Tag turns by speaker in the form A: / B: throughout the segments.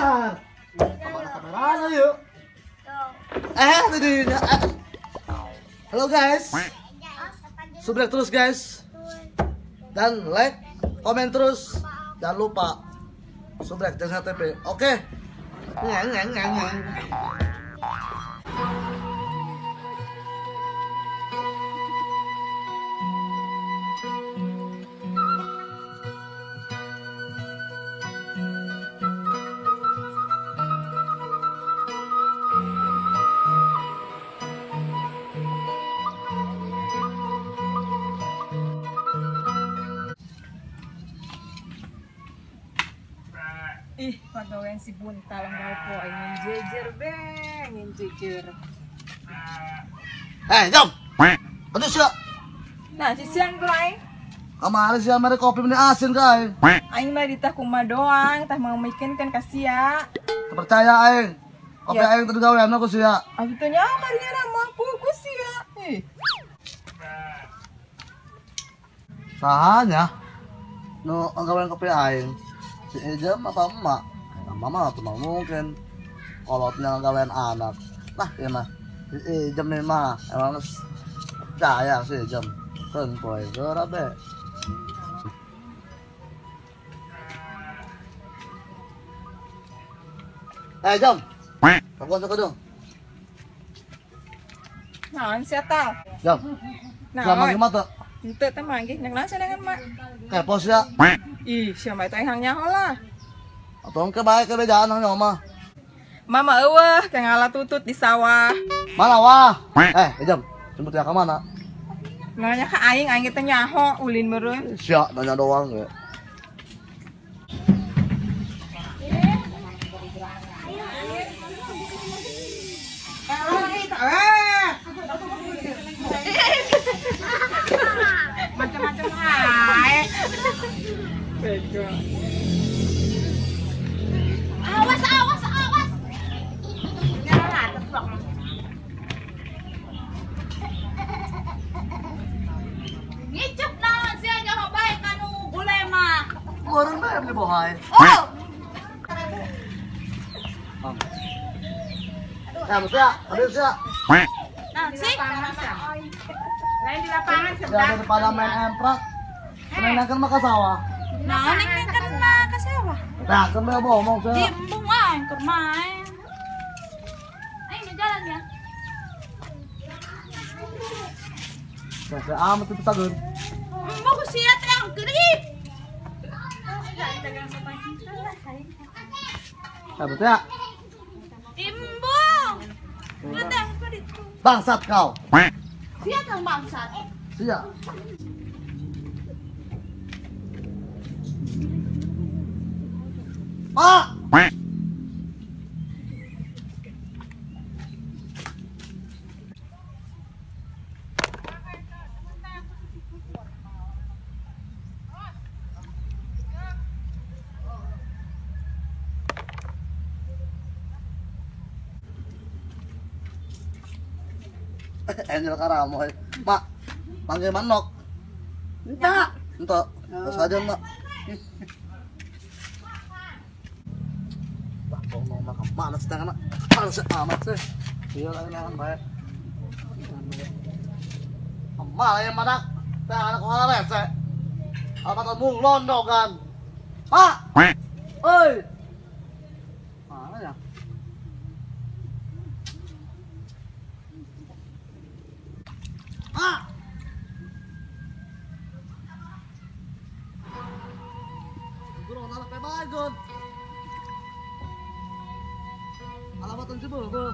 A: Dar. Kamana kamerana yuk? Tadi. Halo guys. Subscribe terus guys. Dan like, komen terus. Jangan lupa subscribe Jangsa TV. Oke. Ngang ngang ngang ngang.
B: Ih, pagawean si Buntal ang po ay nginjejer be, nginjejer.
A: Jom. Aduh siya.
B: Nah, si siang bro.
A: Kamari siya mere kopi meni asin ka ay.
B: Aing mah ditah kuma doang, tah mau mikin kan kasia.
A: Percaya aing. Kopi ya. Aing tadi gawean aku sia.
B: Abi teh nya karinya nama ku sia. Ih.
A: Sahanya? Nu gawean kopi aing. Si Ejam apa emak? Mama tuh mau mungkin kolotnya gawean anak. Nah, iya mah. Si Ejam nih mah emang percaya si Ejam. Kan poe gerabe. Jam. Kamu ke dong.
B: Naon sia tal?
A: Jam.
B: Nah,
A: manggil mata.
B: Henteu teh manggih nek naon sia dengan mak?
A: Kepo sia.
B: Ih, sia mah teh hang nyaho lah.
A: Atau engke bae ke bejaan hang nyaho mah.
B: Mama eueuh ke ngala tutut di sawah.
A: Mana wah? Jam, jemput ya ka mana?
B: Nanya ka aing, aing teh nyaho ulin meureun.
A: Sia nanya doang ge.
B: Macam-macam wae. Bego.
C: Awas, awas, awas. Ngicup naon sia nyaho bae kanu gule mah.
A: Goreng bae beli bohai.
C: Oh.
A: Ya, sia, ambil sia.
C: Nah, sih.
B: Lain di lapangan sebelah.
A: Ya, daripada main emprak. Senengkan mah ka sawah.
C: Nah, nengkan mah ka sawah.
A: Nah, kan bae bohong sia.
C: Di embung mah keur main. Aing jalan ya.
A: Saya amat itu tagun.
C: Embung sia teh angker ih.
A: Ya, betul ya?
C: Embung.
A: Bangsat kau.
C: Sia kang bangsat.
A: Sia. Pak. Angel karamoy. Mak, panggil manok.
B: Entak.
A: Entok. Terus aja, Mak. Bakong mau makan malas tangan, Mak. Malas amat sih. Iya lagi makan bae. Malah yang mana? Teh anak kola rese. Apa tuh mung londo kan? Pak. Oi. Mana ya? Pak. Guru nalak pe bagon. Alamatan si Bobo.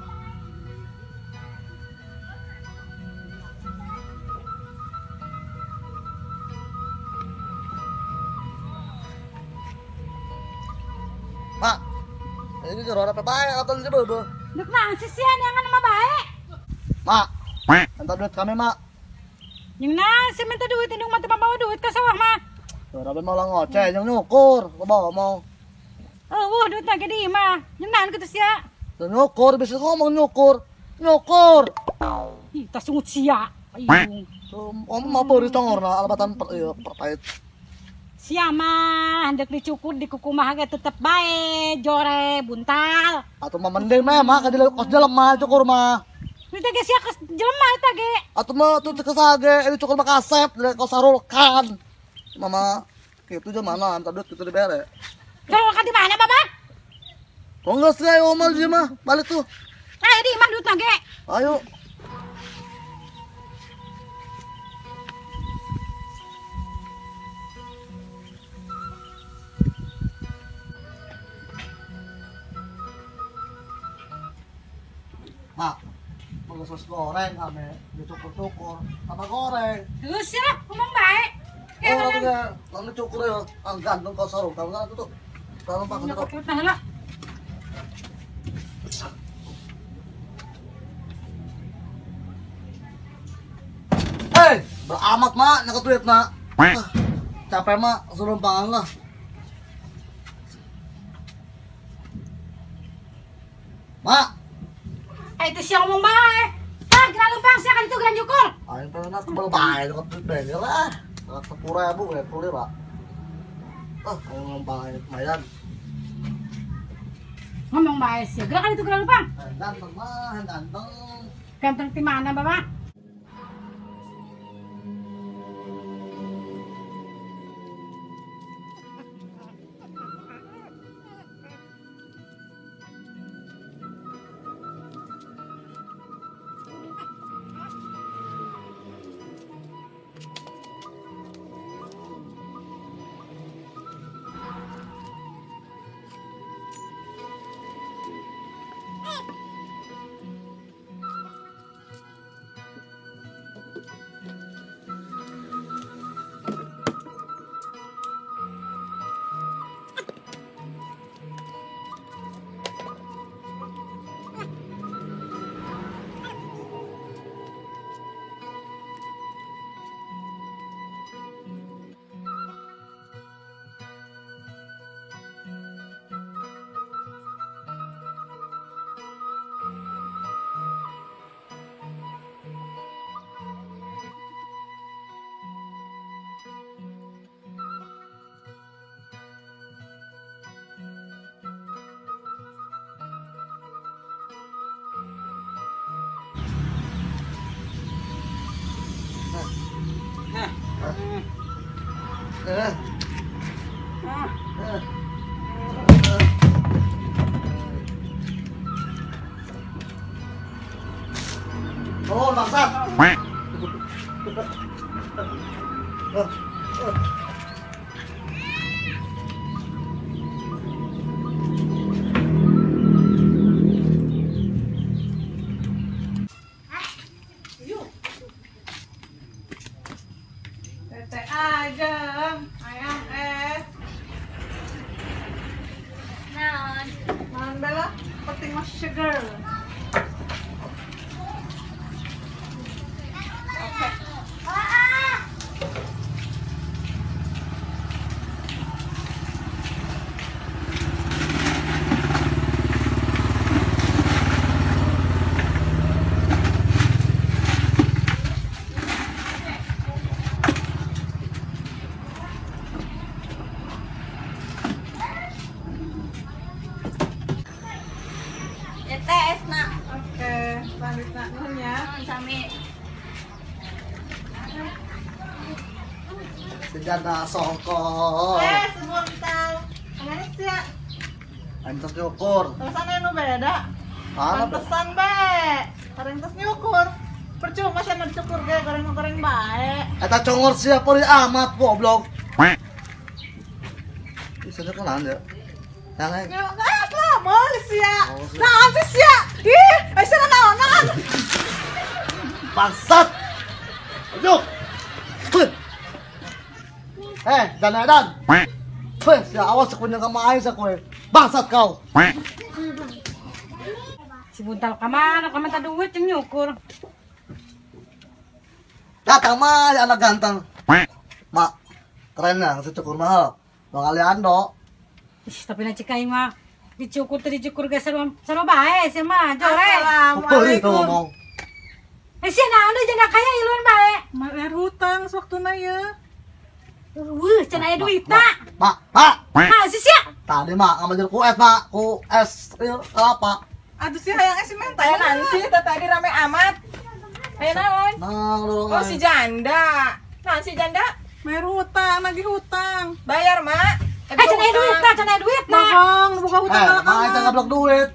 A: Pak, ini guru nalak pe bae alatan si Bobo.
C: Dek naon sih sia neangan mah bae?
A: Mak, minta duit kami, Mak.
C: Yang naon sih minta duit indung mah teu bawa duit ka sawah mah.
A: Rabe mau lah ngoceh, yang nyukur, bawa mau.
C: Oh, duit lagi di mah. Yang naon kitu sia?
A: Nyukur, bisa ngomong nyukur. Nyukur.
C: Ih, tas sungut sia. Ayo.
A: Om mau beri tongor lah, alabatan perpait.
C: Sia mah hendak dicukur di kuku mah ge tetep bae jore.
B: ge buntal.
A: Atuh mah mending mah mah ka kos jelema cukur mah.
B: Ini teh sia kos jelema eta ge.
A: Atuh mah tuh teu ge ini cukur mah kasep dari kos sarulkan. Mama kitu je mana minta duit kitu dibere.
B: Sarulkan di mana Bapak?
A: Kok geus sih ayo mah di mah balik tuh.
B: Ayo di imah duitna ge.
A: Ayo. Mak, usus goreng kami dicukur-cukur sama goreng.
B: Terus ya, ngomong baik.
A: Oh, enggak, lalu cukur ya, gantung kau sarung, kamu kan tutup. Kalau pak tutup. Hei, beramat mak, nyakot duit mak. Capek mak, suruh pangan lah. Mak.
B: Itu siang ngomong bae. Tah, geura lumpang sia kan itu geura nyukur.
A: Aing pernah kebel bae nyokot duit bae lah. 10.000 ya, boleh, Pak. Ah, ngomong bae lumayan.
B: Ngomong bae sih. Geura kan itu geura lumpang.
A: Ganteng mah, ganteng.
B: Ganteng di mana, Bapak?
A: Oh, bangsat.
C: Tete ageng, ayam es.
D: Naon?
C: Naon Bella? Penting mas sugar. Oke.
D: Tes nak.
C: Oke, lanjut nak nuhun ya.
D: Sami.
A: Senjata songkok.
C: Sebentar. Kemana sih ya?
A: Entos nyukur.
C: Terusan anu beda. Pantesan be. Kareng tos nyukur. Percuma sih anu cukur ge goreng-goreng bae.
A: Eta congor siapa di amat goblok. Bisa kenalan ya. Yang
C: Malaysia. Naon sih sia? Ih, sia naon naon.
A: Bangsat. Ayo. Dan dan. Sia awas aku nyangka main sa kowe. Bangsat kau.
B: Si buntal ka mana ka minta duit jeung nyukur.
A: Datang mah anak ganteng. Mak, keren lah si cukur mahal. Bang Aliando.
B: Ih, tapi na cik aing mah dicukur teh dicukur ge sarua bae sia mah jore.
A: Assalamualaikum.
B: Eh sia naon deui jana kaya iluan bae.
C: Bayar hutang sawaktuna ieu.
D: Weuh, can aya duitna.
A: Mak, mak.
D: Nah, sih sia.
A: Tadi mak ngambil ku es, mak, ku es ieu kelapa.
C: Aduh sih hayang es menta.
B: Aya naon sih teh tadi rame amat. Aya naon?
A: Nah, lu.
B: Oh, si janda. Naon si janda?
C: Bayar hutang, nagih hutang.
B: Bayar, Mak.
D: Eh, can aya duitna, can aya duitna.
C: Bohong, buka hutang
A: Eh,
C: kalau
A: mak itu
C: kamu.
A: ngablok duit.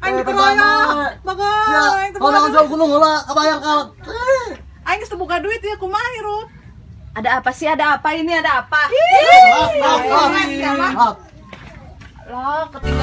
C: Aing
A: Eh,
C: dikeroyok.
A: pertama.
C: Bagong,
A: Sia,
C: aing teu
A: kalau
C: boga
A: nang jual
C: duit.
A: gunung heula kabayar ka. Eh.
C: Aing geus teu boga duit ya kumaha hirup.
D: Ada apa sih? Ada apa ini? Ada apa?
A: Maaf, maaf, maaf.
C: Siapa?
A: Maaf.
C: Lah, ketinggalan.